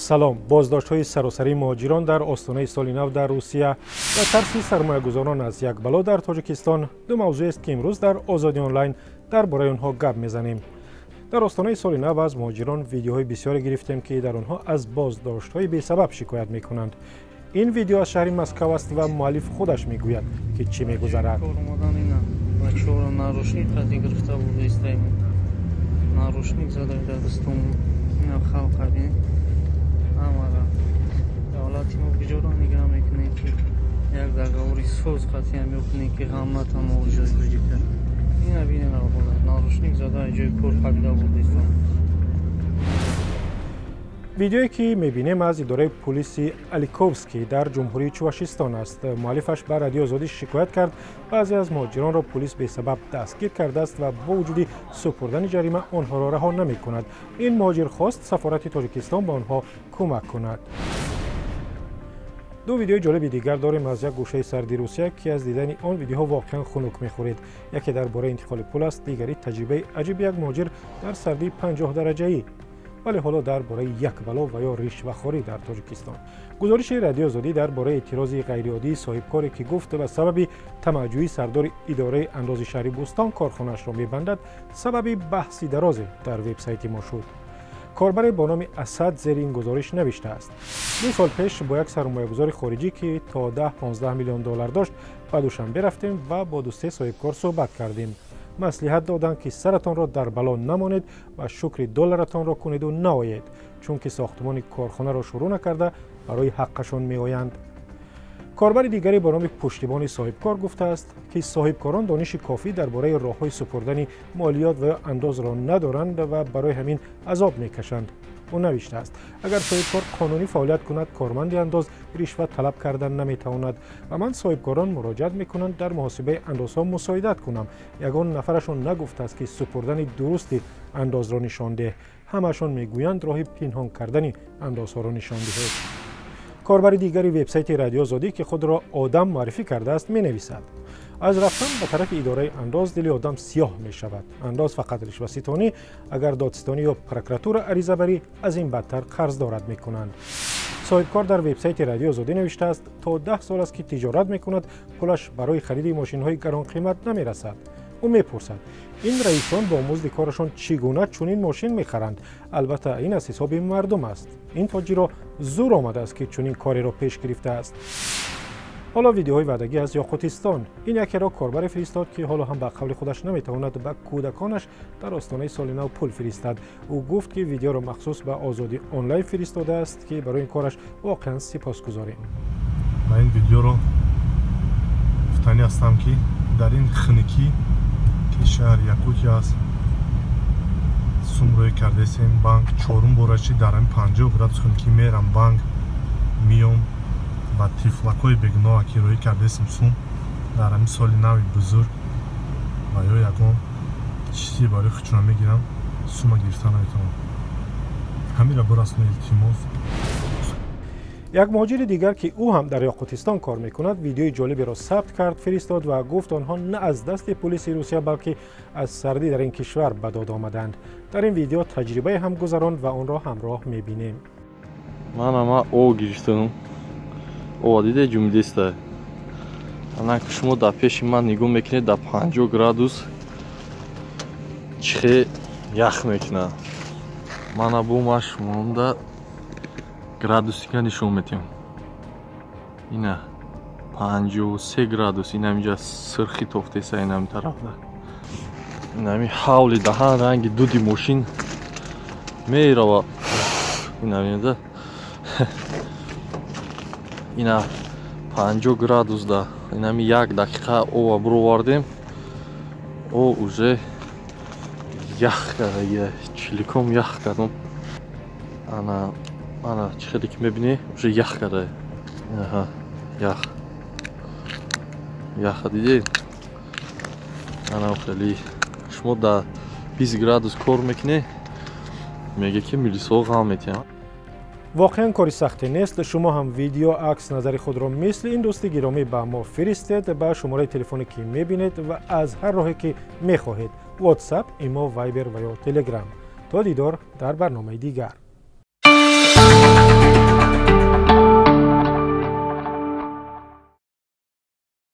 Салом. Боздоштҳои саросарии муҳоҷирон дар остонаи соли нав дар Русия ва тарси сармоягузорон аз як бало дар Тоҷикистон ду мавзӯест, ки имрӯз дар Озодӣ онлайн дар бораи онҳо гап мезанем. Дар остонаи соли нав аз муҳоҷирон видеоҳои бисёре гирифтем, ки дар онҳо аз боздоштҳои бесабаб шикоят мекунанд. Ин видео аз шаҳри Москав аст ва муаллиф худаш мегӯяд, ки чӣ мегузарад. Давлати мо куҷоро нигаҳ мекунем, ки як договори соз қатъиян мекунем, ки ғаммата муҳоҷири тоҷика. Ина бинен, нарушник зада ҷои кор қабила бурдистон. Видеое, ки мебинем, аз идораи пулиси Аликовский дар ҷумҳурии Чувашистон аст. Муаллифаш ба Радиои Озодӣ шикоят кард, баъзе аз муҳоҷиронро пулис бесабаб дастгир кардааст ва бо вуҷуди супурдани ҷарима онҳоро раҳо намекунад. Ин муҳоҷир хост сафорати Тоҷикистон ба онҳо кӯмак кунад. Ду видеои ҷолиби дигар дорем аз як гӯшаи сарди Русия, ки аз дидани он видеоҳо воқеан хунук мехӯред. Яке дар бораи интиқоли пул аст, дигари таҷрибаи аҷиби як муҳоҷир дар сардии 50 дараҷаӣ. Вале ҳоло дар бораи як бало ва ё ришвахорӣ дар Тоҷикистон. Гузориши Радиои Озодӣ дар бораи эътирози ғайриоддии соҳибкоре, ки гуфт ба сабаби тамаъҷӯии сардори идораи андози шаҳри Бӯстон корхонаашро мебандад, сабаби баҳси дарозе дар вебсайти мо шуд. Корбаре бо номи Асад зери ин гузориш навиштааст: 2 сол пеш бо як сармоягузори хориҷӣ, ки то 10-15 миллион доллар дошт, ба Душанбе рафтем ва бо ду-се соҳибкор суҳбат кардем. Маслиҳат доданд, ки саратонро дар бало намонед ва шукри долларатонро кунеду наоед, чунки сохтмони корхонаро шурӯъ накарда барои ҳаққашон меоянд. Корбари дигаре бо номи Пуштибони соҳибкор гуфтааст, ки соҳибкорон дониши кофӣ дар бораи роҳҳои супурдани молиёт ва ё андозро надоранд ва барои ҳамин азоб мекашанд. Ӯ навиштааст, агар соҳибкор қонунӣ фаъолият кунад, корманди андоз ришват талаб кардан наметавонад ва ман соҳибкорон муроҷиат мекунанд дар муҳосибаи андозҳо мусоидат кунам. Ягон нафарашон нагуфтааст, ки супурдани дурусти андозро нишон деҳ. Ҳамаашон мегӯянд роҳи пинҳон кардани андозҳоро нишон диҳед. Корбари дигари вебсайти Радиои Озодӣ, ки худро Одам муаррифӣ кардааст, менависад: аз рафтан ба тарафи идораи андоз дили одам сиёҳ мешавад. Андоз фақат ришваситонӣ, агар додситонӣ ё прокуратура ариза барӣ, аз ин бадтар қарздорат мекунанд. Соҳибкор дар вебсайти Радиои Озодӣ навиштааст, то 10 сол аст, ки тиҷорат мекунад, пулаш барои хариди мошинҳои гаронқимат намерасад. Ӯ мепурсад, ин раисон бо музди корашон чӣ гуна чунин мошин мехаранд? Албатта, ин аз ҳисоби мардум аст. Ин тоҷиро зур омадааст, ки чунин кореро пеш гирифтааст. Ҳоло видеоҳои ваъдагӣ аз Ёқутистон. Ин якеро корбаре фиристод, ки ҳоло ҳам ба қавли худаш наметавонад ба кӯдаконаш дар остонаи соли нав пул фиристад. Ӯ гуфт, ки видеоро махсус ба Озодӣ онлайн фиристодааст, ки барои ин кораш воқеан сипосгузорем. Ман ин видеоро гуфтанӣ ҳастам, ки дар ин хунукӣ, ки шаҳри Якутия аст, сум рӯй кардесем банк. Чорум бора чи дар ҳамин 50 градус хунукӣ мерам банк, миём ва тифлакҳои бегуноҳа, ки рӯй кардесем сум дар ҳамин соли нави бузург ва ё ягон чизе барои худшона мегирам, сума гирифта наметавонам. Ҳамира бирасона, илтимос. Як муҳоҷири дигар, ки ӯ ҳам дар Ёқутистон кор мекунад, видеои ҷолиберо сабт кард, фиристод ва гуфт, онҳо на аз дасти пулиси Русия, балки аз сардӣ дар ин кишвар ба дод омаданд. Дар ин видео таҷрибае ҳам гузаронд ва онро ҳамроҳ мебинем. Манама о гирифтам. О диде ҷумдиста. Ана шумо дар пеши ман нигоҳ мекунед, дар 50 градус чихе ях мекунад. Мана бо ма шумонда градусика нишон метиҳам. Ина 53 градус, ина инҷа сирхи тофтеса, инами тарафда. Инами ҳавли даҳан ранги дуди мошин мерава. Ина ина 50 градус да инами як дақиқа ова бировардем, о уже ях карда, чиликом ях кардам. Ана ана чӣ хеле ки мебинӣ, уже ях карда. Аҳа, ях яха дидед. Ана хеле шумо дар 20 градус кор мекунед, мега ки милисҳо ғам метиҳанд. Воқеан кори сахте нест. Шумо ҳам видео, акс, назари худро мисли ин дӯсти гиромӣ ба мо фиристед ба шумораи телефоне, ки мебинед, ва аз ҳар роҳе, ки мехоҳед: WhatsApp, Имо, Viber ва ё Telegram. То дидор дар барномаи дигар.